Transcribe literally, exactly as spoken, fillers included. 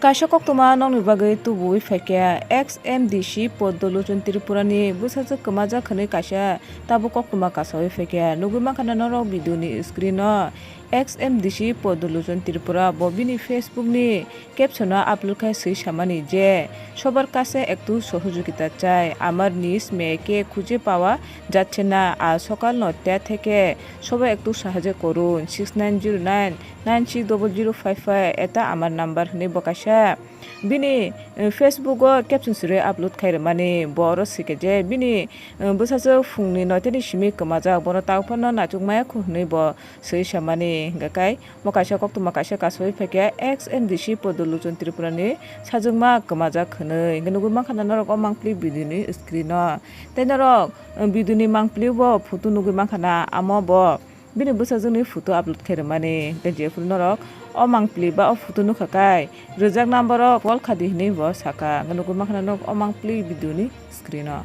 Kaisa koktwma nokni bagwi tubuwi phaikha, ex M D C Padma Lochon Tripura ni bwsajwk kwmajak hwnwi kaisa tabuk koktwma kasawi phaikha. Nugwi mankha na norok video ni screen o, ex M D C Padma Lochon Tripura bo bini Facebook ni caption o upload khai swi samani je, "Sobar kache ektu sohojogita chai, amar niz mein ke khuje pawa jachhe na, aaj sokal noita theke sobai ektu sahajyo korun, six nine zero nine nine six double zero five five, eta amar number," hwnwi bo kaisa bini, eh, Facebook o caption sirwi upload khai rwmani. Bo oro swikha je bini, eh, bwsajwk phungni noitani simi kwmajak, bono tabuk phano nachuk maya khu hwnwi bo swi samani. Hwnkhe kai mo kaisa koktwma kaisa kasawi phaikha, ex M D C Padma Lochon Tripura ni sajwkma kwmajak hwnwi. Hwnkhe nugwi mankha na norok o mangpili video ni screen o. Tei norok, eh, video ni mangpili bo photo nugwi mankha na, amo bo bini bwsajwkni photo upload khai rwmani. Hwnkhe jephuru norok o mangpili ba o photo nukha kai, rwjakna borok call khadi hwnwi bo sakha. Hwnkhe nugwi mankha na norok o mangpili video ni screen o.